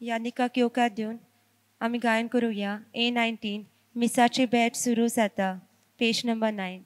यानिकाक येवकार दिवन आमी गायन करुया. A19 मिसाची भेट सुरू जाता. Page number 9.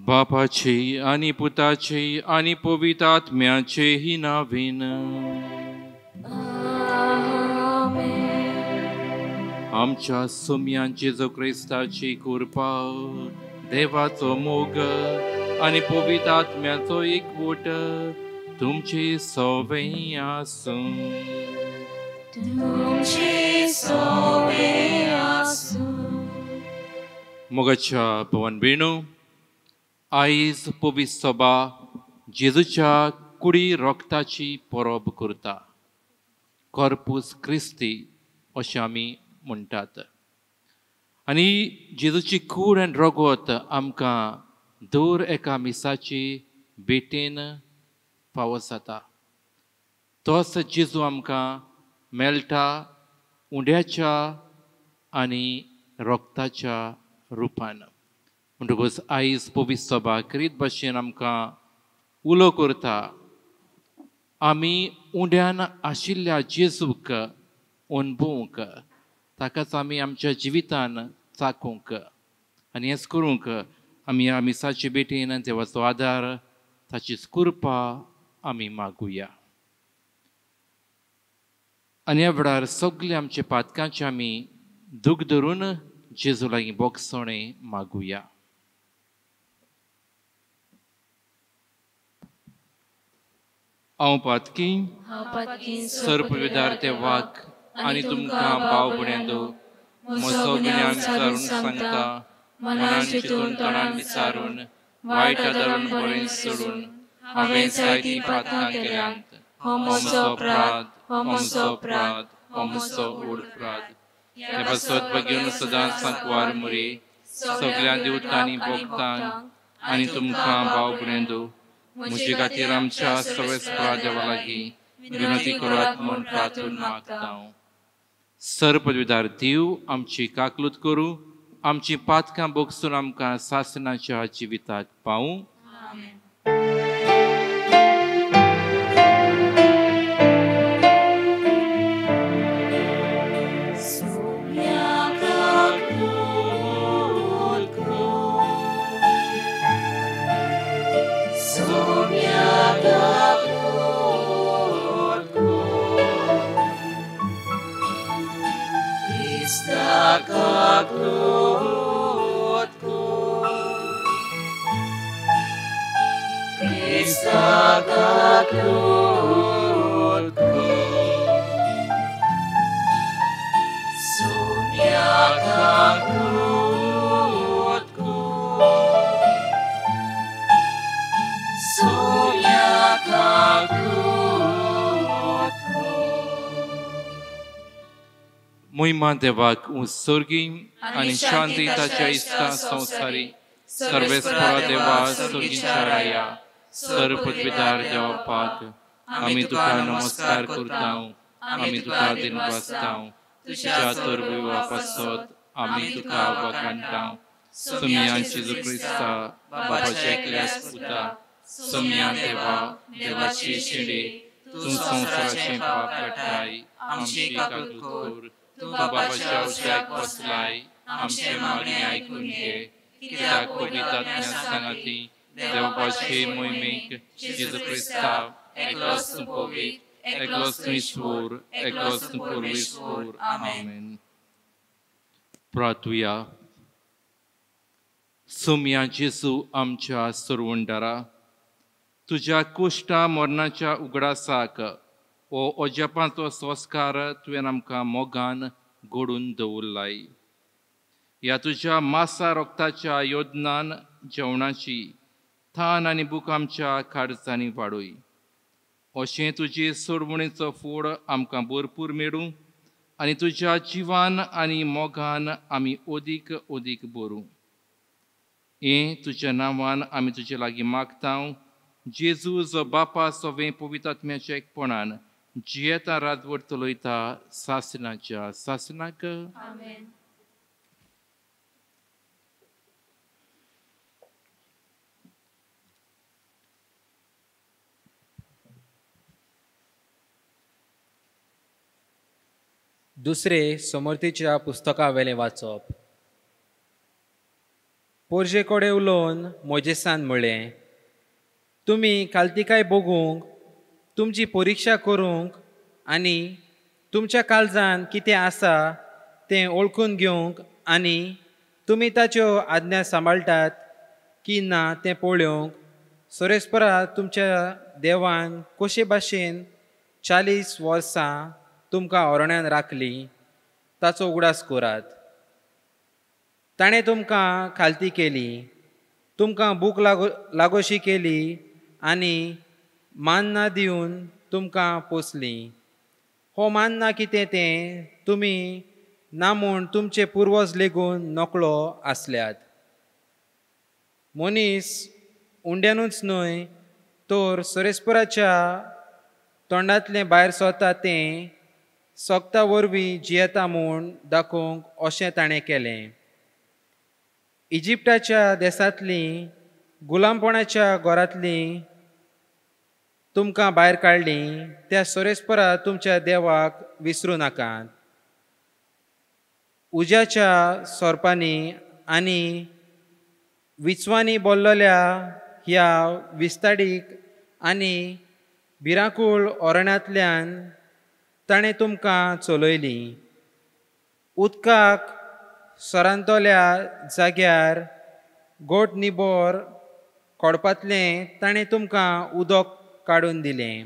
बापाचे आणि पुताचे आणि पवित्र आत्म्याचेही नावेन. आमच्या सुम्यान जेजू क्रिस्ताची कृपा, देवाचो मोग आणि पवित्र आत्म्याचो एकवट तुमचे सवे आसूं. तुमचे सवे आसूं. मोगाच्या भवन बेणू, आयज पवित्र सभा जेजूच्या कुडी रोगताची परब करता. कॉर्पूस क्रिस्ती अशें आमी म्हणटात. आनी जेजूची कूड आनी रगत आमकां दर एका मिसाची भेटेन फावो जाता. तोच जेजू आमकां मेळटा उंड्याच्या आनी रोगताच्या रुपान. म्हणटकूच आयज पवित्र सभा करीत भाशेन आमकां उलो करता, आमी उंड्यान आशिल्ल्या जेजूक अणभवूंक, ताकाच आमी आमच्या जिवितान चाकूंक. आनी हेंच करूंक आमी ह्या मिसाचे भेटेन देवाचो आदार, ताचीच कृपा आमी मागुया. आनी ह्या वेळार सगळे आमचे पातकांचे आमी दूख धरून जेजू लागीं बोगसणें मागुया. हांव पातकी सर्पविदार देवाक आनी तुमकां भाव भयणांनो म्हजो गुन्यांव विचारून सांगता, मनान चिंतून तोंडान विचारून वायट आदारून बरें सोडून हांवें जायतीं पातकां केल्यांत. हो म्हजो अपराध, हो म्हजो अपराध, हो म्हजो व्हड अपराध. ह्या पासत बगेवन सदांच सांकवार मुरे सगळ्या देवतांनी भोगतांक आनी तुमकां भाव भयणांनो म्हजे खातीर आमच्या सवेस्परा देवा लागीं विनंती करात म्हूण प्रार्थून मागता. सर्पविदार देव आमची काकलूत करूं, आमची पातकां बोगसून आमकां सासणाच्या जिविताक पावूं. मोहिमा देवाक उत्सर्गी आनी शांती ताच्या इश्टा संवसारी सर्वेस्परा देवा सर्गीच्या राया सर्वपदवीदार देवा पाक आमी तुका नमस्कार करता, आमी तुका दिनवासता, तुज्या तरविवा पासत आमी तुका वाखाणटा. सुम्यान जेजू क्रिस्ता बाबाच्या एकल्याच पुता, सुम्या देवा देवाची शिडी, तूं संवसाराचें पाप काडटाय, आमची काकूत कर. तूं बाबाच्या उज्याक बसलाय, आमचें मागणें आयकून घे. कित्याक पवित्र आत्म्या सांगाती देवाचे मोहिमेक जेजू क्रिस्ता एकलोच तूं पवित्र, एकलोच तूं ईश्वर, एकलोच तूं परमेश्वर. आमेन. प्रार्थुया. सुम्या जेजू आमच्या सरवंडारा, तुज्या कुश्टा मरणाच्या उगडासाक हो अजापांचो संस्कार तुवें आमकां मोगान घडून दवरलाय. ह्या तुज्या मासा रक्ताच्या योदनान जेवणाची थान आनी भूक आमच्या काळजांनी वाडय. अशें तुजे सोडवणेचो फूड आमकां भरपूर मेळूं आनी तुज्या जिवान आनी मोगान आमी अदीक अदीक बरूं. हें तुज्या नांवान आमी तुजे लागीं मागता, जेजू जो बापा सवें पवित्र आत्म्याच्या एकपणान जियेता राजवट चलयता सासणाच्या सासणाक. आमेन. दुसरे समर्थीच्या पुस्तका वेलें वाचप. पोरजे कडेन उलोवन मोजेसान म्हळें, तुमी कालतिकाय बगूंक, तुमची परिक्षा करूंक आनी तुमच्या काळजान कितें आसा तें वळखून घेवंक आनी तुमी ताच्यो आज्ञा सांबाळटात की ना तें पळोवंक सोरेस्परा तुमच्या देवान कशे भाशेन 40 वर्सां तुमकां अरण्यान राखली ताचो उगडास करात. ताणें तुमकां खालती केली, तुमकां भूक लागोशी केली आनी मान्ना दिवन तुमकां पोसली. हो मान्ना कितें तें तुमी ना म्हूण तुमचे पुर्वज लेगून नकळो आसल्यात. मनीस उंड्यानूच न्हय तर सोरेस्पराच्या तोंडांतलें भायर सरता तें सोगता वरवीं जियेता म्हूण दाखोवंक अशें ताणें केलें. इजिप्टाच्या देशांतलीं गुलामपणाच्या घरांतलीं तुमकां भायर काडलीं त्या सोरेस्परा तुमच्या देवाक विसरूं नाकात. उज्याच्या सोरपांनी आनी विंचवांनी बोल्लल्या ह्या विस्ताडीक आनी भिरांकूळ अरण्यांतल्यान ताणें तुमकां चलयलीं. उदकाक सरांतल्या जाग्यार गोट निबोर कोडपांतलें ताणें तुमकां उदक काडून दिलें.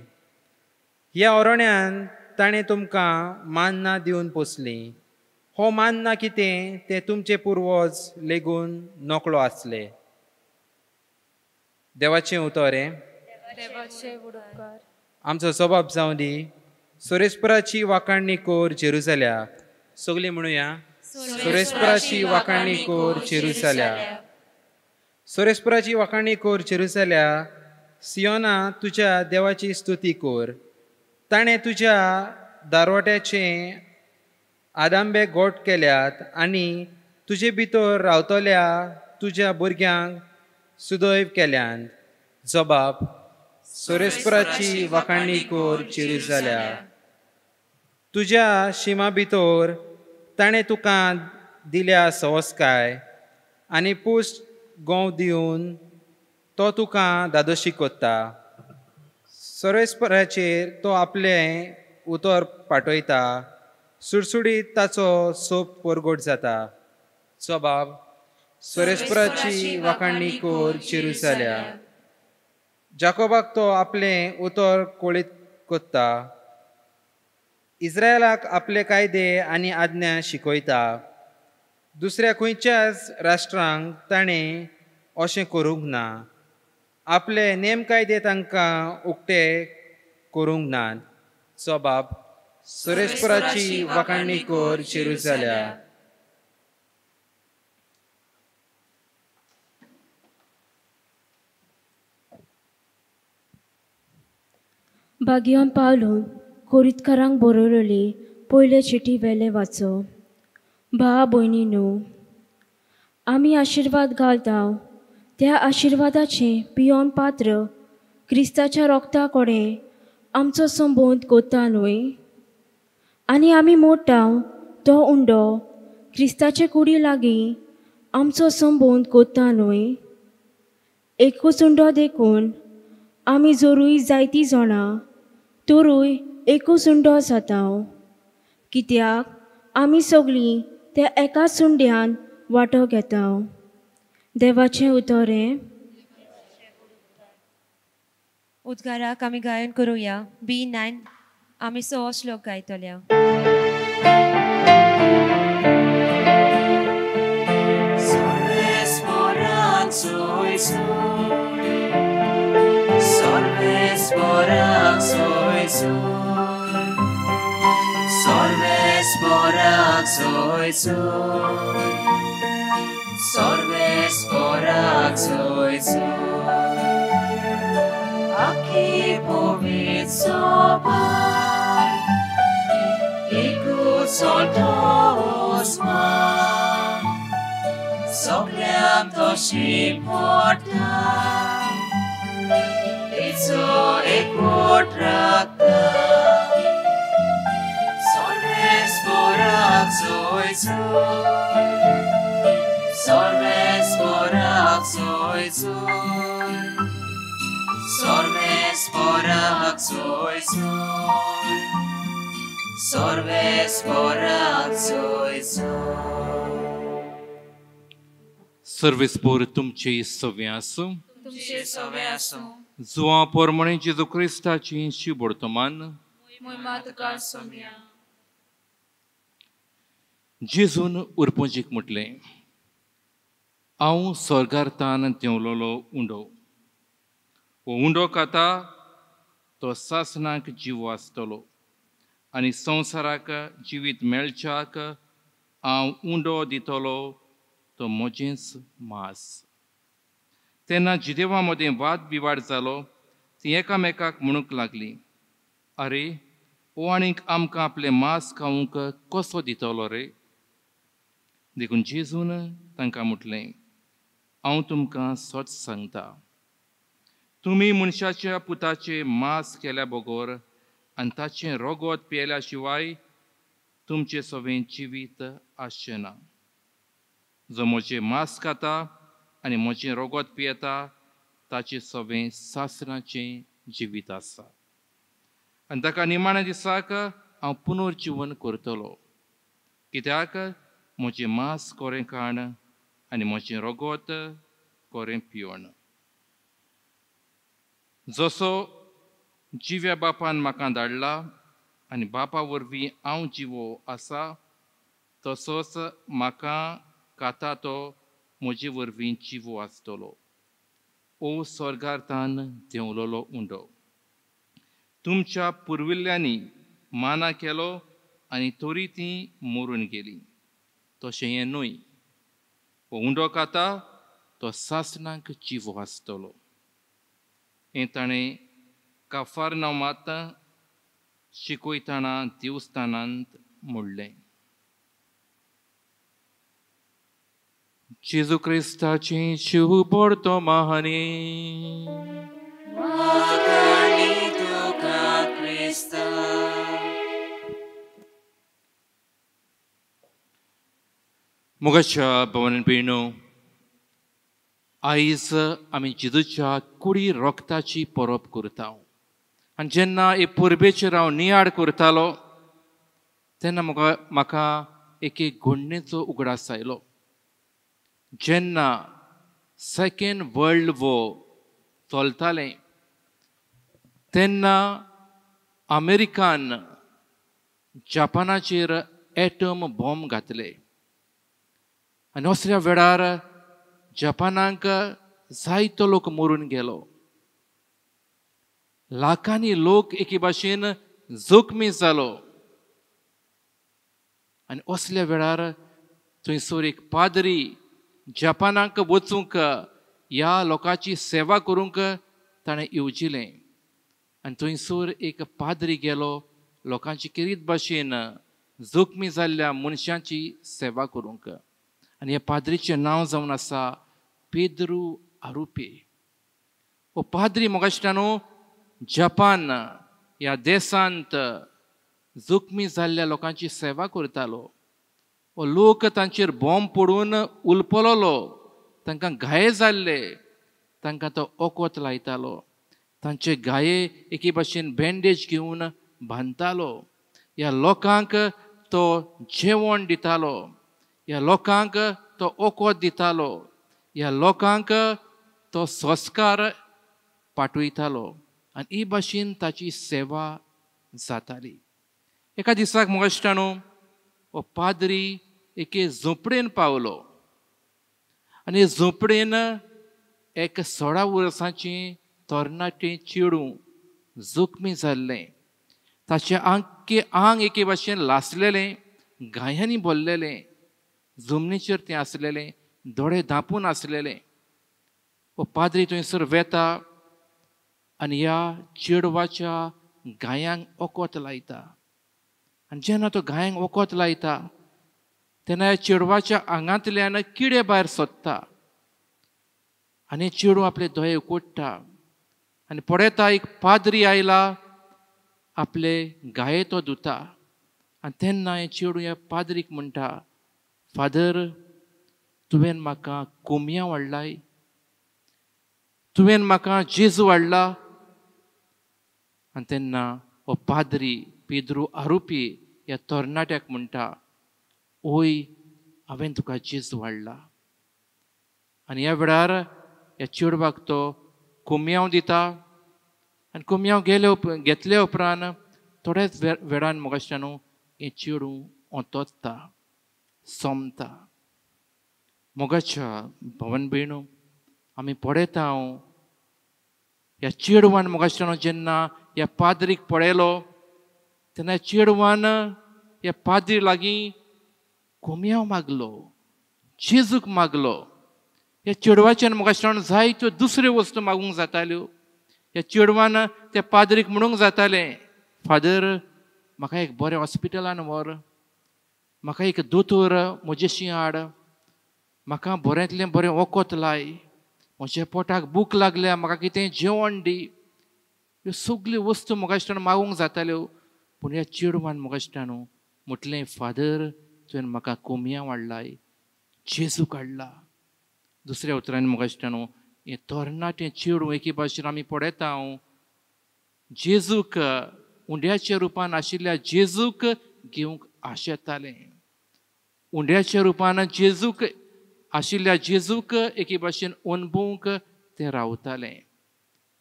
ह्या अरण्यान ताणें तुमकां मान्ना दिवन पोसलीं. हो मान्ना कितें तें तुमचे पुर्वज लेगून नकळो आसले. देवाचें उतर हें. आमचो जबाब जावं दी. सोरेस्पराची वाखाणणी कोर जेरुजाल्या. सगळीं म्हणुया, सोरेस्पराची वाखाणणी कोर जेरुजाल्या. सोरेस्पराची वाखाणणी कोर जेरुजाल्या. सियोना तुज्या देवाची स्तुती कोर. ताणें तुज्या दारवट्याचे आदांबे गोट केल्यात आनी तुजे भितर रावतल्या तुज्या भुरग्यांक सुदैव केल्यात. जबाब, सोरेस्पराची वाखाणणी कोर जेरुजाल्या. तुज्या शिमा भितर ताणें तुका दिल्या सवस्काय आनी पुश्ट गोंव दिवन तो तुका दादोशी कोत्ता. सोरेस्पराचेर तो आपलें उतर पाठयता, सुडसुडीत ताचो सोप परगट जाता. जबाब, सोरेस्पराची वाखाणणी कोर जेरुजाल्या. जाकोबाक तो आपलें उतर कोळीत कोत्ता, इस्रायलाक आपले कायदे आनी आज्ञा शिकयता. दुसऱ्या खंयच्याच राष्ट्रांक ताणें अशें करूंक ना, आपले नेम कायदे तांकां उक्ते करूंक नात. जबाब, सोरेस्पराची वाखाणणी कोर जेरुजाल्या. बागियोन पावलून कोरितकारांक बरयलेली पयले चिटी वेले वाचो. भाव भयणी न्हू, आमी आशिर्वाद घालता त्या आशिर्वादाचें पियोन पात्र क्रिस्ताच्या रोगता कडेन आमचो संबंद कोत्ता न्हय, आनी आमी मोडटा तो उंडो क्रिस्ताचे कुडी लागीं आमचो संबंद कोत्ता न्हय. एकूच उंडो देखून आमी जरूय जायतीं जाणां तरूय एकूच उंडो जाता, कित्याक आमी सगळीं त्या एकाच उंड्यान वांटो घेता. देवाचें उतर हें. उद्गाराक आमी गायन करुया B9 आमी 6 श्लोक गायतल्या. Aki povicoba Iku soltosma Sogliam toshi porta Itzo ekotrakta Solves borak zoizo Solves borak zoizo Sorves borak zoizo Sorves borak zoizo. Service por तुमचे सवे आसूं. तुमचे सवे आसूं. जुआ पोरमणे जेजू क्रिस्ताची शिबोर्तमान मोहिमा तुका सोम्या. जेजून उरपोंजीक म्हटलें, हांव स्वर्गार तान देंवलोलो उंडो. हो उंडो खाता तो सासणाक जिवो आसतलो आनी संवसाराक जिवीत मेळच्याक हांव उंडो दितलो तो म्हजेंच मास. तेन्ना जिदेवा मदें वाद विवाद जालो. ती एकामेकाक म्हणूंक लागली, आरे हो आनीक आमकां आपलें मास खावंक कसो दितलो रे? देखून जेजून तांकां म्हटलें, हांव तुमकां सत सांगता, तुमी मनशाच्या पुताचें मास केल्या बगर आनी ताचें रगत पियेल्या शिवाय तुमचें सगळें जिवीत आसचें ना. जो म्हजें मास खाता आनी म्हजें रगत पियेता ताचें सगळें सासणाचें जिवीत आसा आनी ताका निमाण्या दिसाक हांव पुनर्जिवन करतलो. कित्याक म्हजें मास कोरें खाण आनी म्हजें रगत कोरें पिवण. जसो जिव्या बापान म्हाका धाडला आनी बापा वरवीं हांव जिवो आसा तसोच म्हाका खाता तो म्हजे वरवीं जिवो आसतलो. ओ स्वर्गार तान देंवलोलो उंडो, तुमच्या पुर्विल्ल्यांनी माना केलो आनी तरी ती मरून गेली. तशें हें न्हय. हो उंडो खाता तो सासणाक जिवो आसतलो. हें ताणें काफारनामांत शिकयतना देवस्थानांत म्हणलें. जेजू क्रिस्ताचें शुभवर्तमानी. मोगाच्या भवानी भयणो, आयज आमी जेजूच्या कुडी रोगताची परब करता. आनी जेन्ना हे परबेचेर हांव नियाळ करतालो तेन्ना म्हाका एक एक घडणेचो उगडास आयलो. जेन्ना सेकेंड वर्ल्ड वॉर चलतालें तेन्ना अमेरिकान जपानाचेर एटम बॉम्ब घातले आनी असल्या वेळार जपानाक जायतो लोक मरून गेलो. लाखांनी लोक एके भाशेन जखमी जालो. आनी असल्या वेळार थंयसर एक पाद्री जपानाक वचूंक ह्या लोकांची सेवा करूंक ताणें येवजिलें. आनी थंयसर एक पाद्री गेलो लोकांची खेरीत भाशेन जखमी जाल्ल्या मनशांची सेवा करूंक. आनी ह्या पाद्रीचें नांव जावन आसा पेद्रू आरुपे. हो पाद्री मोगाश्टानो जपान ह्या देशांत जखमी जाल्ल्या लोकांची सेवा करतालो. हो लोक तांचेर बॉम्ब पडून उलपलोलो, तांकां घाये जाल्ले, तांकां तो ओकोत लायतालो, तांचे घाये एके भाशेन बँडेज घेवन बांदतालो, ह्या लोकांक तो जेवण दितालो, ह्या लोकांक तो ओकोत दितालो, ह्या लोकांक तो संस्कार पाठयतालो. आनी ही भाशेन ताची सेवा जाताली. एका दिसाक मोगाश्टानो हो पाद्री एके झोंपडेन पावलो आनी झोंपडेन एक 16 वर्सांची तरणाटें चेडूं जखमी जाल्लें. ताचें आंग एके भाशेन लासलेलें, घायांनी भरलेलें, जमनीचेर तें आसलेलें, दोळे धांपून आसलेलें. हो पाद्री थंयसर वेता आनी ह्या चेडवाच्या घायांक वखद लायता. आनी जेन्ना तो घायांक वखद लायता तेन्ना ह्या चेडवाच्या आंगांतल्यान किडे भायर सोदता आनी चेडूं आपले दोळे उकोडटा आनी पळयता एक पाद्री आयला, आपले गाये तो धुता. आनी तेन्ना हें चेडूं ह्या पाद्रीक म्हणटा, फादर, तुवें म्हाका कोमया हाडलाय, तुवें म्हाका जेजू हाडला. आनी तेन्ना हो पाद्री पेद्रू आरोपी ह्या तरणाट्याक म्हणटा, ओय, हांवें तुका जेजू हाडला. आनी ह्या वेळार ह्या चेडवाक तो कोमयांव दिता. आनी कोमयांव घेतले उपरांत थोड्याच वेळान मोगाश्टानो हें चेडूं ओतोता, सोमता. मोगाच्या भवन भयणू, आमी पळयता हांव ह्या चेडवान मोगाश्टानो जेन्ना ह्या पाद्रीक पळयलो तेन्ना चेडवान ह्या पाद्री लागीं कोमयांव मागलो, जेजूक मागलो. ह्या चेडवाच्यान मोगाश्टान जायत्यो दुसऱ्यो वस्तू मागूंक जाताल्यो. ह्या चेडवान त्या पाद्रीक म्हणूंक जातालें, फादर, म्हाका एक बरें हॉस्पिटलान व्हर, म्हाका एक दोतोर म्हजेशी हाड, म्हाका बऱ्यांतलें बरें वखद लाय, म्हज्या पोटाक भूक लागल्या, म्हाका कितें जेवण दी. ह्यो सगल्यो वस्तू मोगाश्टान मागूंक जाताल्यो. पूण ह्या चेडवान मोगाश्टान म्हटलें, फादर, तुवें म्हाका कोमया हाडलाय, जेजू काडला. दुसऱ्या उतरांनी मोगाश्टानो हें तरणाटें चेडूं एके भाशेन आमी पळयता हांव जेजूक उंड्याच्या रुपान आशिल्ल्या जेजूक घेवंक आशेतालें. उंड्याच्या रुपान जेजूक आशिल्ल्या जेजूक एके भाशेन अणभवूंक तें रावतालें.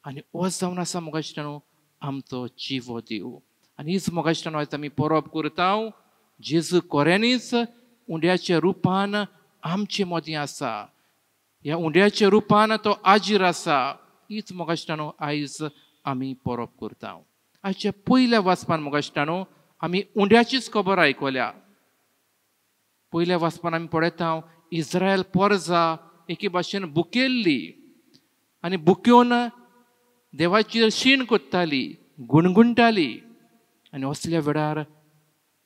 आनी हो जावन आसा मोगाश्टानो आमचो जिवो देव. आनी हीच मोगाश्टानो आयज आमी परब करता. जेजू खऱ्यांनीच उंड्याच्या रुपान आमचे मदीं आसा, ह्या उंड्याच्या रुपान तो आजीर आसा. हीच मोगाश्टानो आयज आमी परब करता. आयच्या पयल्या वाचपान मोगाश्टानो आमी उंड्याचीच खबर आयकल्या. पयल्या वाचपान आमी पळयता इस्रायल पोरजा एके भाशेन बुकेल्ली आनी बुक्योन देवाचेर शीण कोत्ताली, गुणगुणटाली. आनी असल्या वेळार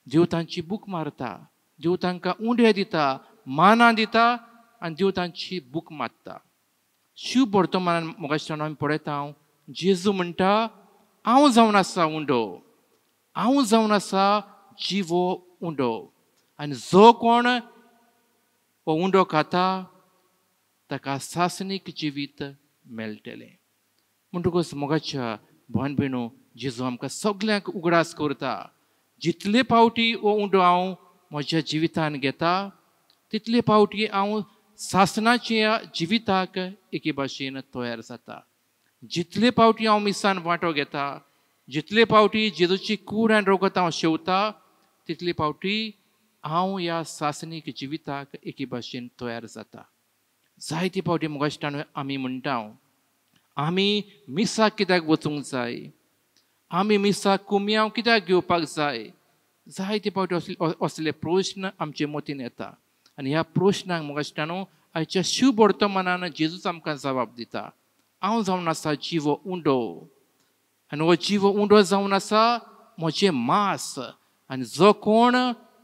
देव तांची बूक मारता, देव तांकां उंडे दिता, मानां दिता आनी देव तांची बूक मारता. शिव वर्तमानान मोगाश्टानो आमी पळयता हांव जेजू म्हणटा, हांव जावन आसा उंडो, हांव जावन आसा जिवो उंडो. आनी जो कोण हो उंडो खाता ताका सासणीक जिवीत मेळटलें. म्हणटकूच मोगाच्या भयण भयणो, जेजू आमकां सगल्यांक उगडास करता, जितले फावटी हो उंडो हांव म्हज्या जिवितान घेता तितले फावटी हांव सासणाच्या जिविताक एके भाशेन तयार जाता. जितले फावटी हांव मिसान वांटो घेता, जितले फावटी जेजूची कूड आनी रगत हांव शेवता, तितले फावटी हांव ह्या सासणीक जिविताक एके भाशेन तयार जाता. जायते फावटी मोगाश्टान आमी म्हणटा, आमी मिसाक कित्याक वचूंक जाय, आमी मिसाक कुमयांव कित्याक घेवपाक जाय. जायते फावटी असले प्रश्न आमचे मतीन येता. आनी ह्या प्रश्नांक मोगाश्टानो आयच्या शिव वर्तमानान जेजूच आमकां जबाब दिता, हांव जावन आसा जिवो उंडो आनी हो जिवो उंडो जावन आसा म्हजें मांस. आनी जो कोण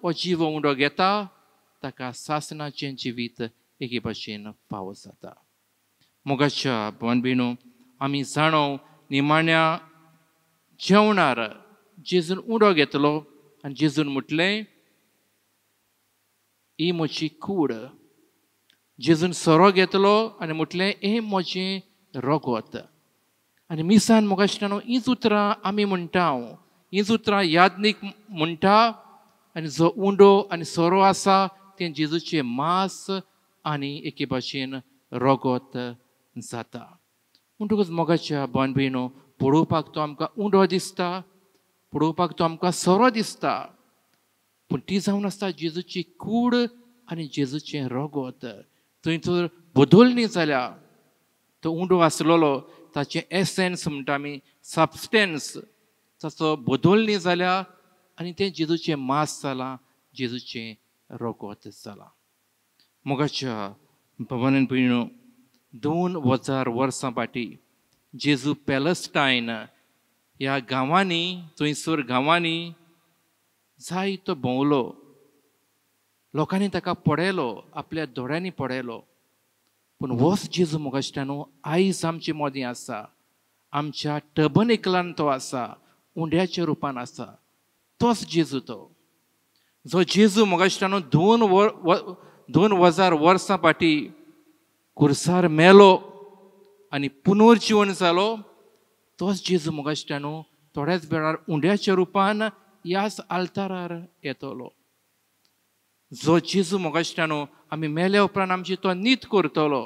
हो जिवो उंडो घेता ताका सासणाचें जिवीत एके भाशेन फावो जाता. मोगाच्या भयण भयणो, आमी जाणो निमाण्या जेवणार जेजून उंडो घेतलो आनी जेजून म्हटलें, ही म्हजी कूड. जेजून सोरो घेतलो आनी म्हटलें, हें म्हजें रगत. आनी मिसान मोगाश्टानो हीच उतरां आमी म्हणटा, हीच उतरां यादनीक म्हणटा. आनी जो उंडो आनी सोरो आसा तें जेजूचें मांस आनी एके भाशेन रगत जाता. म्हणटकूच मोगाच्या भावान भयणो, पळोवपाक तो आमकां उंडो दिसता, पळोवपाक तो आमकां सोरो दिसता, पूण ती जावन आसता जेजूची कूड आनी जेजूचें रगत. थंय तर बदलणी जाल्या. तो उंडो आसलेलो ताचें एसेन्स म्हणटा आमी, सबस्टेन्स, ताचो बदलणी जाल्या आनी तें जेजूचें मांस जालां, जेजूचें रगत जालां. मोगाच्या भवान भयणो, 2000 वर्सां फाटीं जेजू पॅलस्टायन ह्या गांवांनी, थंयसर गांवांनी जायतो भोंवलो. लोकांनी ताका पळयलो, आपल्या दोळ्यांनी पळयलो. पूण होच जेजू मोगाश्टानो आयज आमचे मदीं आसा, आमच्या टबनेकलान तो आसा, उंड्याच्या रुपान आसा. तोच जेजू तो जो जेजू मोगाश्टानो 2000 वर्सां फाटीं कुर्सार मेलो आनी पुनर्जीवन जालो, तोच जेजू मोगाश्टानो थोड्याच वेळार उंड्याच्या रुपान ह्याच आल्तारार येतलो. जो जेजू मोगाश्टानो आमी मेल्या उपरांत आमची तो नीत करतलो,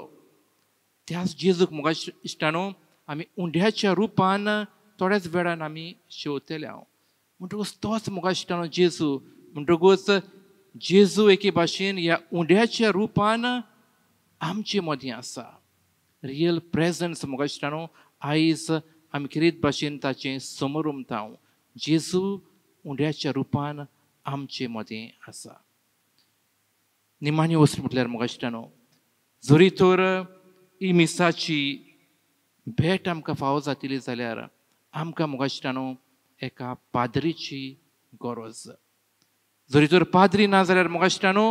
त्याच जेजूक मोगाश्टानो आमी उंड्याच्या रुपान थोड्याच वेळान आमी शेवतले. हांव म्हणटकूच तोच मोगाश्टानो जेजू, म्हणटकूच जेजू एके भाशेन ह्या उंड्याच्या रुपान आमचे मदीं आसा. रियल प्रेजन्स मोगाश्टानो आयज आमी किरीत भाशेन ताचें समोर उमता. जेजू उंड्याच्या रुपान आमचे मदीं आसा. निमाणी वस्तू म्हटल्यार मोगाश्टानो, जरी तर ही मिसाची भेट आमकां फावो जातली जाल्यार आमकां मोगाश्टानो एका पाद्रीची गरज. जरी तर पाद्री ना जाल्यार मोगाश्टानो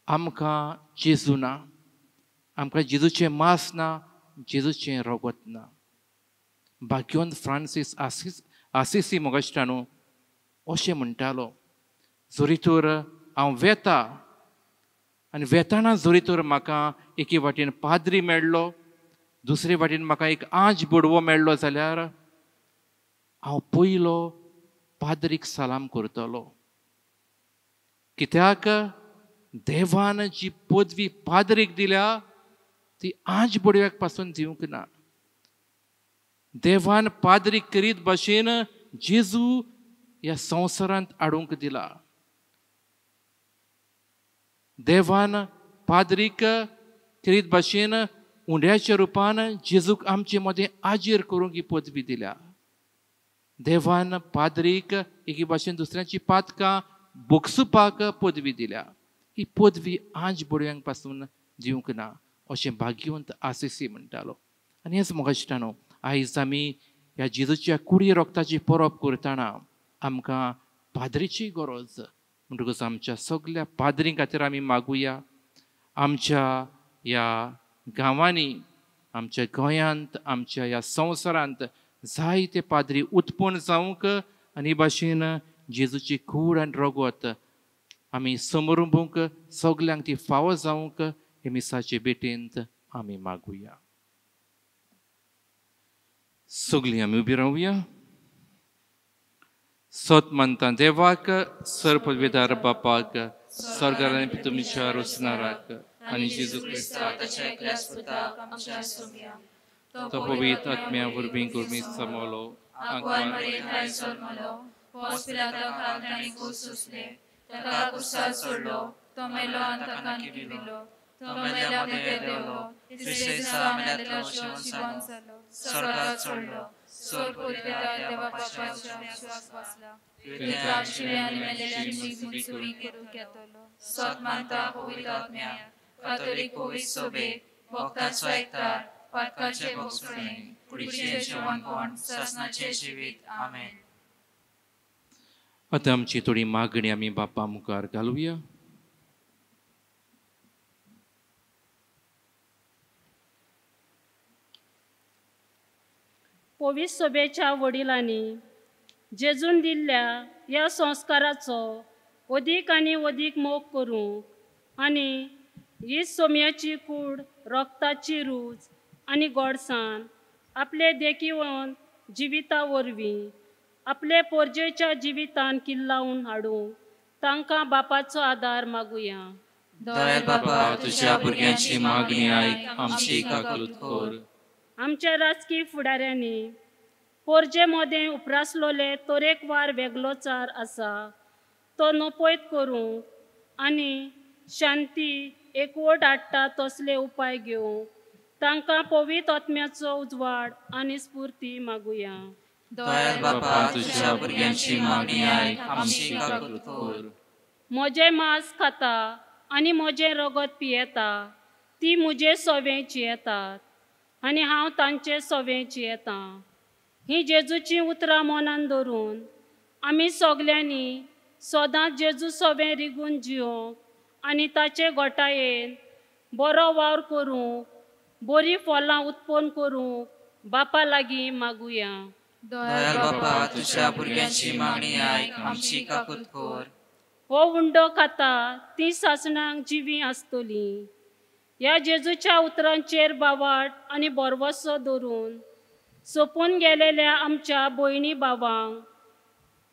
आमकां जेजू ना, आमकां जेजूचें मांस ना, जेजूचें रगत ना. भाग्यवंत फ्रांसीस आसिसी मोगाश्टानो अशें म्हणटालो, जरी तर हांव वेता आनी वेताना जरी तर म्हाका एके वाटेन पाद्री मेळ्ळो, दुसरे वाटेन म्हाका एक आंज बोडवो मेळ्ळो जाल्यार हांव पयलो पाद्रीक सलाम करतलो. कित्याक देवान जी पदवी पाद्रीक दिल्या ती आंज बोडव्याक पासून दिवंक ना. देवान पाद्रीक करीत भाशेन जेजू ह्या संवसारांत हाडूंक दिला. देवान पाद्रीक करीत भाशेन उंड्याच्या रुपान जेजूक आमचे मदें आजीर करूंक ही पदवी दिल्या. देवान पाद्रीक एके भाशेन दुसऱ्यांची पातकां बोगसुपाक पदवी दिल्या. ही पदवी आंज बोडव्यांक पासून दिवंक ना अशें भाग्यवंत आसिसी म्हणटालो. आनी हेच मोगाश्टानो, आयज आमी ह्या जेजूच्या कुडी रोगताची परब करतना आमकां पाद्रीची गरज. म्हणटकूच आमच्या सगल्या पाद्रीं खातीर आमी मागुया. आमच्या ह्या गांवांनी, आमच्या गोंयांत, आमच्या ह्या संवसारांत जायते पाद्री उत्पन्न जावंक आनी भाशेन जेजूची कूड आनी रगत आमी समरुंबूंक, सगल्यांक ती फावो जावंक हे मिसाचे भेटेंत आमी मागुया. सगळीं आमी उबी रावया. सत मानता देवाक, सर्वपदवीधार बापाक, स्वर्गार आनी तुमच्या रोसणाराक आनी जेजू क्रिस्ताक तो पवित्र आत्म्या वरवीं गुरमी समलो कातोलीक पवित्र सोबे, भक्तांचो एकतार, पातकांचे भोगसणे, कुडीचें जिवनपण, सासणाचें जिवीत. आमेन. आतां आमची थोडी मागणी आमी बापा मुखार घालुया. पवित्र सोबेच्या वडिलांनी जेजून दिल्ल्या ह्या संस्काराचो अदीक आनी अदीक मोग करूंक आनी ही सोम्याची कूड, रक्ताची रूच आनी गोडसाण आपले देखीवन जिविता वरवीं आपले पोरजेच्या जिवितान किल्लावन हाडूंक तांकां बापाचो आदार मागुया. दयाळ बाबा, तुझ्या भुरग्यांची मागणी आयक, आमची काकूत कर. आमच्या राजकीय फुडाऱ्यांनी पोरजे मोदें उपरासलोले तरेकवार वेगळोचार आसा तो नपयत करूंक आनी शांती एकवट हाडटा तसले उपाय घेवंक तांकां पवित्र आत्म्याचो उजवाड आनी स्फूर्ती मागुया. दयाळ बापा, तुझ्या भुरग्यांची मागणी आयक, आमची काकूत कर. म्हजें मांस खाता आनी म्हजें रगत पियेता ती म्हजे सोवें जियेतात आनी हांव तांचे सोवें जियेतां. ही जेजूचीं उतरां मनान धरून आमी सगल्यांनी सदांच जेजू सोवें रिगून जियोंक आनी ताचे गोटायेन बरो वावर करूंक बरीं फलां उत्पन्न करूंक बापा लागीं मागुया. दयाळ बापा, तुझ्या भुरग्यांची मागणी आयक, आमची काकूत कर. हो उंडो खाता ती सासणांक जिवीं आसतलीं. ह्या जेजूच्या उतरांचेर बावाट आनी भरवसो धरून सोंपून गेलेल्या आमच्या भयणी भावांक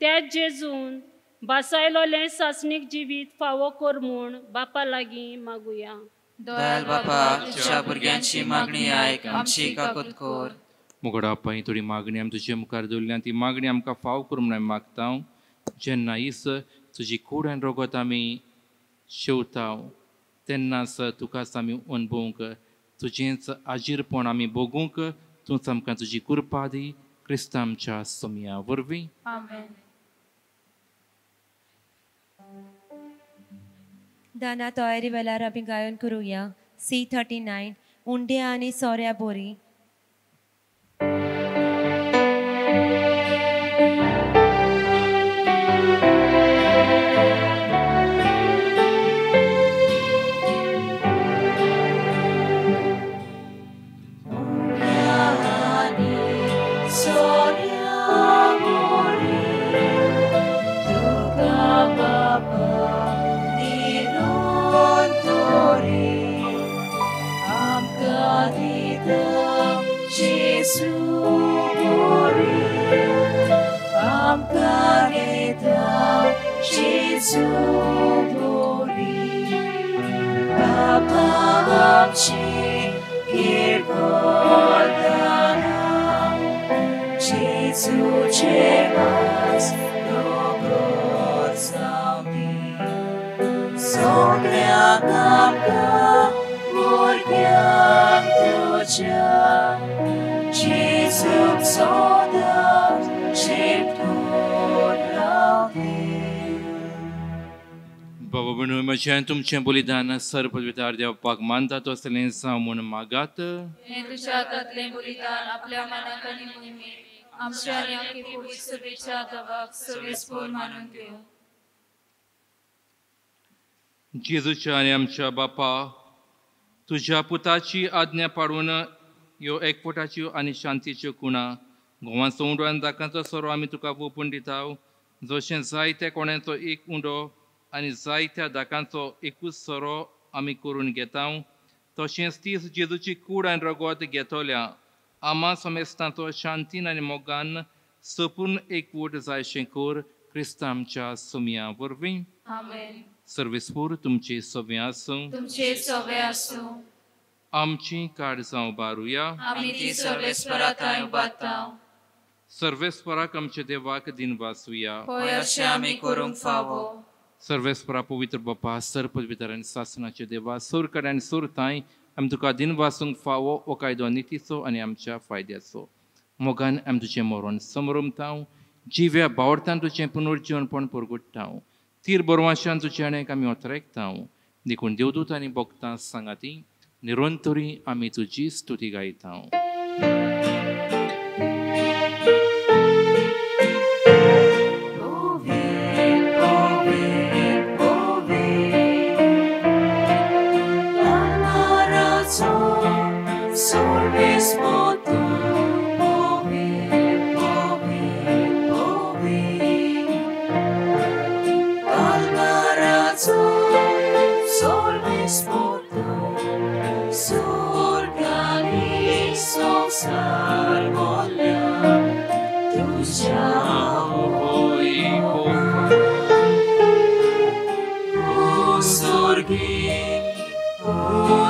त्याच जेजून भासायलोलें सासणीक जिवीत फावो कर म्हूण बापा लागीं मागुया. दयाळ बापा, तुझ्या भुरग्यांची मागणी आयक, आमची काकूत कर. मुगडा बापाय, थोडी मागणी आमी तुजे मुखार दवरल्या ती मागणी आमकां फाव कर म्हूण आमी मागता. जेन्ना इस तुजी कूड आनी रगत आमी शेवता तेन्नाच तुकाच आमी अणभवूंक तुजेंच आजीरपण आमी भोगूंक तूंच आमकां तुजी कृपा दी, क्रिस्तांव आमच्या सोमया वरवीं. आमेन. दाना तयारी वेळार आमी गायन करुया C39 उंडे आनी सोऱ्या बोरी. बाबा म्हणून म्हजें तुमचें बलिदान सर्वपवित्र देवपाक मानता तसलें जावं म्हूण मागात. हें तुज्या हातांतलें बलिदान आपल्या मनाक आनी मोहिमेक आमच्या आनी आख्खे पवित्र सभेच्या देवाक सर्वेस्पोर मानून घेवं. जेजूच्या आनी आमच्या बापा, तुज्या पुताची आज्ञा पाडून ह्यो एकवटाच्यो आनी शांतीच्यो कुणा गोवांचो उंडो आनी दाकांचो सोरो आमी तुका ओंपून दिता. जशें जायत्या कोणाचो एक उंडो आनी जायत्या दाकांचो एकूच सोरो आमी करून घेता तशेंच तीच जेजूची कूड आनी रगत घेतल्या आमा समेस्तांचो शांतीन आनी मोगान सोपून एकवट जायशें कर, क्रिस्तांव आमच्या सोमया वरवीं. आमेन. सर्वेस्पोर तुमचे सवे आसूं. तुमचे सवे आसूं. आमची काळजां उबारुया. आमी ती सर्वेस्परा थंय उबारता. सर्वेस्पराक आमच्या देवाक दिनवासुया. हय, अशें आमी करूंक फावो. सर्वेस्परा पवित्र बापा, सर्पवितर आनी सासणाचे देवा, सुरकडे आनी सुरताय आमी तुका दिनवासूंक फावो हो कायदो नितीचो आनी आमच्या फायद्याचो. मोगान आमी तुजें मरण समरमता, जिव्या बावडतान तुजें पुनर्जीवनपण परगुट्टा, तीर बरवाशान तुजें आनी आमी ओतरेकता. देखून देवदूत आनी भक्तां सांगाती निरंतरी आमी तुजी स्तुती गायता.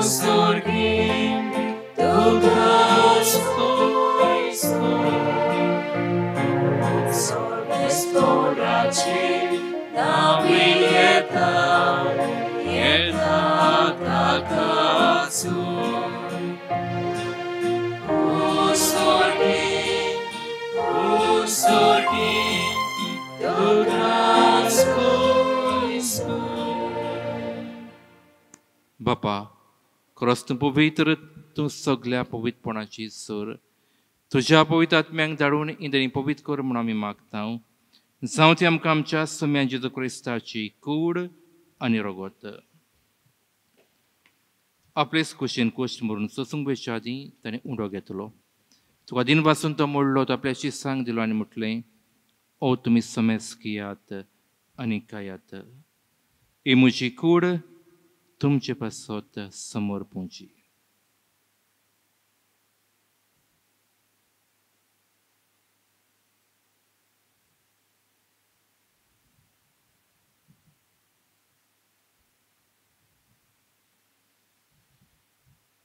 Sorgim, tu देवाची नावी येता येता ताकासून उसोर्गी तुकाच कोयसू. बापा, खरोच तूं पवित्र, तूं सगल्या पवित्रपणाची सर. तुज्या पवित्र आत्म्यांक धाडून इंद्री पवित्र कर म्हूण आमी मागता. जावं ती आमकां आमच्या सम्या जेजू क्रिस्ताची कूड आनी रगत. आपलेच कुशीन कुश्ट मरून सोसूंक वेच्या आदीं ताणें उंडो घेतलो. तुका दिन वासून तो मोडलो, तो आपल्या शिसांक दिलो आनी म्हटलें, ओ तुमी समेस कियात आनी खायात, ही म्हजी कूड तुमचे पासत समर्पूंची.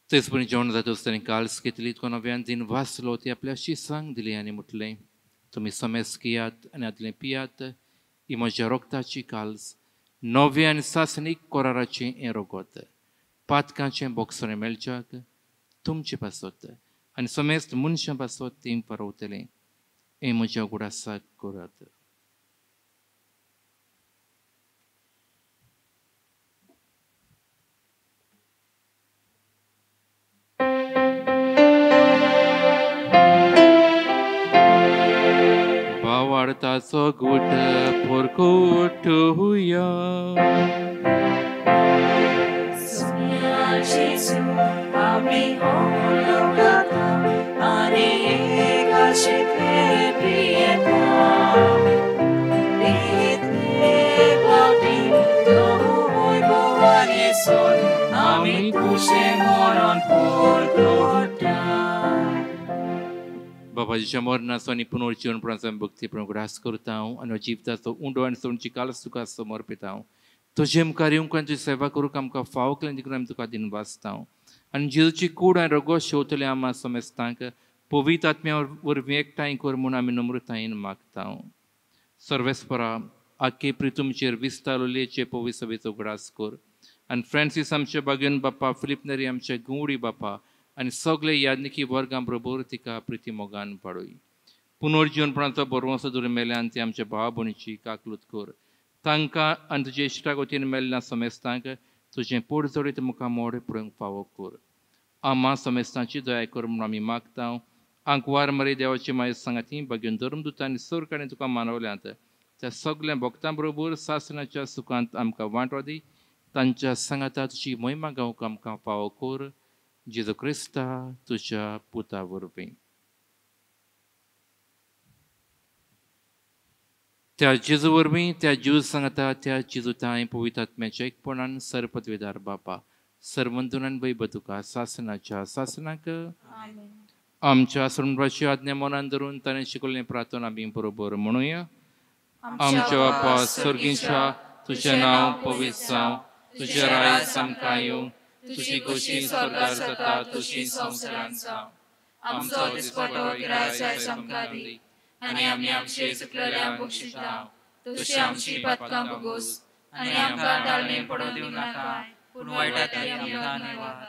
तेचपणी जेवण जाता आसतना काल्स घेतली, तुका नव्यान दिन वाचलो, ती आपल्या शिसांक दिली आनी म्हटलें, तुमी समेस कियात आनी आदलें पियात, ही म्हज्या रोगताची काल्स, नव्या आनी सासणीक कराराचें हें रगत, पातकांचें बोगसणें मेळच्याक तुमचे पासत आनी समेस्त मनशां पासत तीं परवतलें, हें म्हज्या उगडासाक करात. भावार्थाचो गुट पोरकोटुया. सुम्या जेजू आमी होलवता आनी एकाशितले पियेता. तितले फावटी तूं भोवानी सोड आमी तुजें मरण पोरकोटा. बाबाजीच्या मरणाचो आनी पुनर्जीवनपणाचो आमी भक्तीपण उगडास करता आनी जिविताचो उंडो आनी सोडची कालच तुका समर्पिता. तुजे मुखार येवंक आनी तुजी सेवा करूंक आमकां फावो केलें देखून आमी तुका दिनवासता. आनी जेजूची कूड आनी रगत शेवतले आमा समेस्तांक पवित्र आत्म्या वरवीं एकठांय कर म्हूण आमी नम्रतायेन मागता. सर्वेस्परा, आखे प्रितुमचेर विस्तारलेचे पवित्र सभेचो उगडास कर आनी फ्रांसीस आमचे बागेन बापा, फिलीप नेरी आमचे गुंवडी बापा आनी सगळे यादनिकी वर्गां बरोबर तिका प्रिती मोगान पाडोय. पुनर्जीवनपणाचो बरवंसो धरून मेल्यान ती आमच्या भाव भयणीची काकलूत कर. तांकां आनी तुजे इश्टा वतीन मेल्ल्या समेस्तांक तुजें पोट जोडीत मुखार मोड पळोवंक फावो कर. आमा समेस्तांची दया कर म्हूण आमी मागता. आंकवार मरे देवाची माय सांगाती बागेवन धर्मदूत आनी सरकारान तुका मानवल्यांत त्या सगल्या भक्तां बरोबर सासणाच्या सुखांत आमकां वांटो दी. तांच्या सांगाता तुजी महिमा गावंक आमकां फावो कर. जेजू क्रिस्ता तुज्या पुता वरवीं. त्या जेजू वरवीं, त्या जीव सांगता, त्या जेजू तांय पवित्र आत्म्याच्या एकपणान सर्पदवेदार बापा सर्वंतुनान वैभ तुका सासनाच्या सासनाक. आमच्या सरंबाची आज्ञा मनान धरून ताणें शिकवल्लें प्रार्थना आमी बरोबर म्हणुया. आमच्या बापा सर्गीच्या, तुजें नांव पवित्र जावं, तुजें राज आमकां येवं, तुजी खोशी स्वर्गार जाता तशी संवसारांत जावं. आमचो दिसपटो गिरायक आयज आमकां दी आनी आमी आमचे चुकलेल्यांक बक्षिता तशी आमची पातकां भोगोस आनी आमकां ताळणे पडून दिवं नाका पूण वायटांतली आमकां निवार.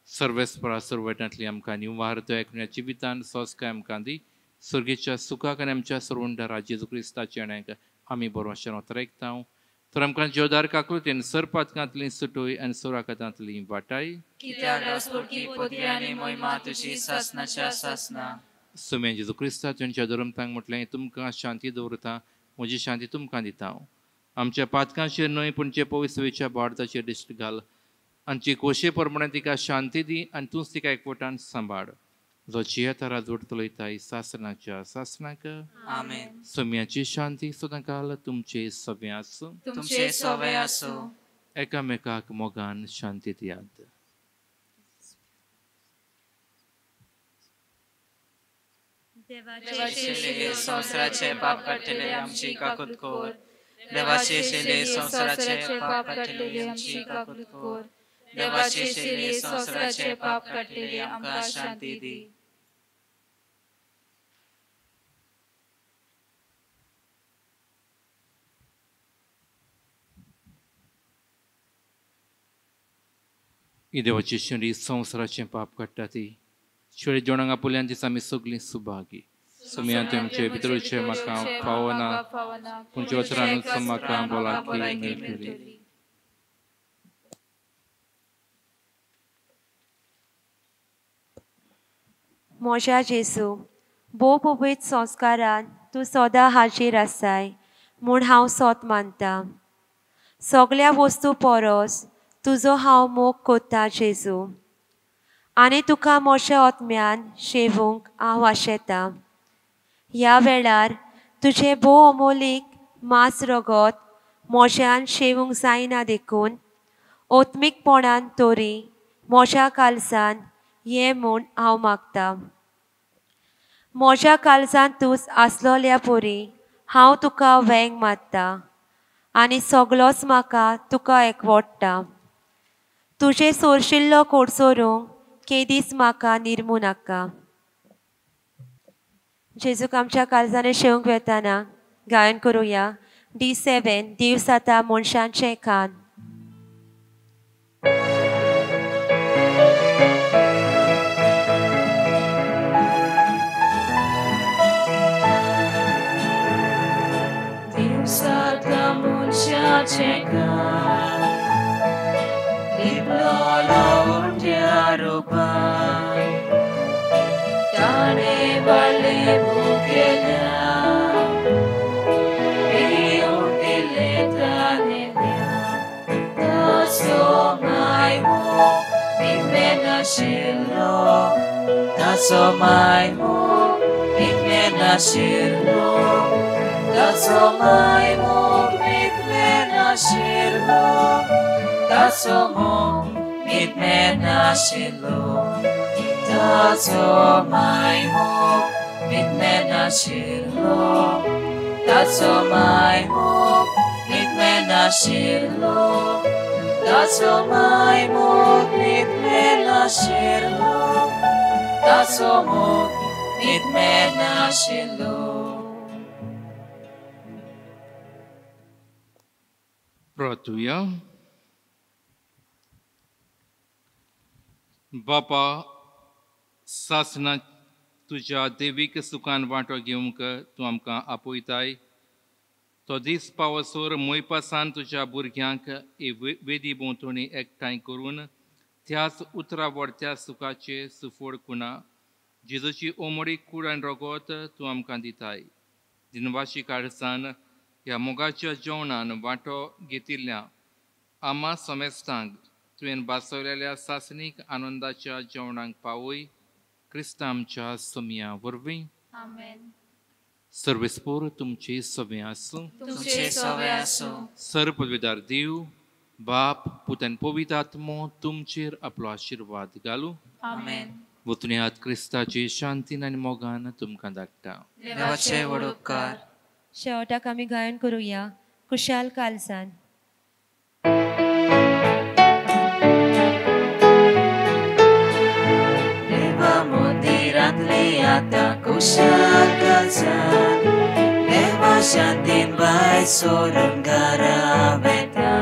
सर्वेस्परा, सर्वटांतली आमकां निवार तो एकण्या जिवितान सोंसकाय आमकां दी. सर्गेच्या सुखाक आनी आमच्या सर्वंडारा जेजू क्रिस्ताच्या येण्याक आमी बरोवचें नोतरेकता. तर आमकां जोदार काकलुतेन सरपातकांतली सुटोय आनी सोराकातांतली वाटाय. कित्याक रासपुरकी पदवी आनी महिमा तुजी सासनाच्या सासना. सुम्या जेजू क्रिस्ता तुमच्या धर्मतांक म्हटलें, तुमकां शांती दवरता, म्हजी शांती तुमकां दिता. आमच्या पातकांचेर न्हय पूण जे पवित्र भारताचेर दिश्ट घाल आनी खोशे प्रमाणे तिका शांती दी आनी तूंच तिका एकवटान सांबाळ. जो जियेता राजवट चलयताय सासनाच्या सासनाक. आमेन. सोम्याची शांती सदांकाल तुमचे सगळे आसूं. तुमचे सगळे आसूं. एकामेकाक मोगान शांती दियात. देवाचे शिले संवसाराचे पाप काडटले आमची काकूत कर. देवाचे शिले संवसाराचे पाप काडटले आमची काकूत कर. देवाचे शिले संवसाराचे पाप काडटले आमकां शांती दी. ही देवाची शेंडी संवसाराचें पाप काडटा ती शेळी जेवणाक आपोवल्यान दिसा आमी सगळीं सुभागी. सुमया तुमचे भितरचे म्हाका फावना, पूण उतरानूच म्हाका भलायकी मेळटली. म्हज्या जेजू, भोव पवित्र संस्कारान तूं सदां हाजीर आसाय म्हूण हांव सोत मानता. सगळ्या वस्तू परस तुजो हांव मोग कोत्ता जेजू, आनी तुका म्हज्या आत्म्यान शेवूंक हांव आशेतां. ह्या वेळार तुजें भोव अमोलीक मांस रगत म्हज्यान शेवूंक जायना देखून आत्मीकपणान तरी म्हज्या काळजान हें म्हूण हांव मागता. म्हज्या काळजान तूं आसलोल्या परी हांव तुका वेंग मारता आनी सगळोच म्हाका तुका एकवटता. तुजें सोरशिल्लो कोडसोरूंक केदीच म्हाका निर्मू नाका. जेजूक आमच्या काळजांनी शेवंक वेताना गायन करुया D7 दिवस आतां मनशांचें खान. दिवसाता मनशाचें खान लिपलोलो उंड्या रुपान, ताणें वाडले भुकेल्या पिवंक दिलें तानेल्या. ताचो मायमो निमणें नाशिल्लो, ताचो मायमो निमणें नाशिल्लो, ताचो मायमो निमणें नाशिल्लो, ताचो मोग निमणें नाशिल्लो, ताचो मायमो निमणें नाशिल्लो, ताचो मायमो निमणें नाशिल्लो, ताचो मायमो निमणें नाशिल्लो, ताचो मोग निमणें नाशिल्लो. प्रार्थुया. बापा, सासना तुज्या देवीक सुखान वांटो घेवंक तूं आमकां आपयताय. तो दीस पावसर मोयपासान तुज्या भुरग्यांक वेदी भोंवतणी एकठांय करून त्याच उतरा व्हडत्या सुखाचे सुफोड कुणा जेजूची ओमडी कूड आनी रगत तूं आमकां दिताय. दिनवाशी काळजान ह्या मोगाच्या जेवणान वांटो घेतिल्ल्या आमा समेस्तांक तुवें बासवलेल्या सासणीक आनंदाच्या जेवणाक पावय. क्रिस्ता आमच्या सोमया वरवीं. सर्वेस्पोर तुमचे सवे आसूं. तुमचे सवे आसूं. सर्व पदवीदार देव बाप पूत आनी पवित्र आत्मो तुमचेर आपलो आशिर्वाद घालूं. आमेन. वतुन्यात क्रिस्ताचे शांतीन आनी मोगान तुमकां धाडटा. देवाचे व्हड उपकार. शेवटाक आमी गायन करुया खुशाल काळजान. देवा मंदिरांतली आतां खुशाल काळजान, देवा शांतीन भायर सोडून घरा वेता.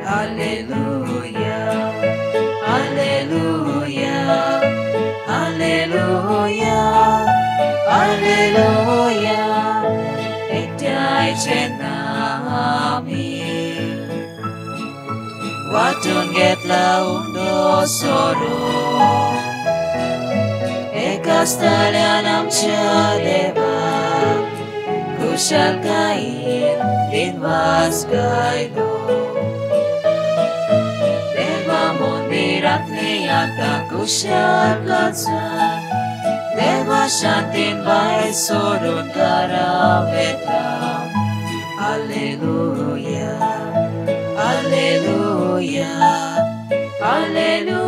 Hallelujah, hallelujah, hallelujah, hallelujah. एकठांयचे नामी वांटून घेतला उंडो सोरो, एका स्थल्यान आमच्या देवाक खुशालकायेन दिनवास गायलो. देवा मंदिरांतली आतां खुशाल काळजान, देवा शांतीन भायर सोडून घरा वेता. Hallelujah, hallelujah, hallelujah.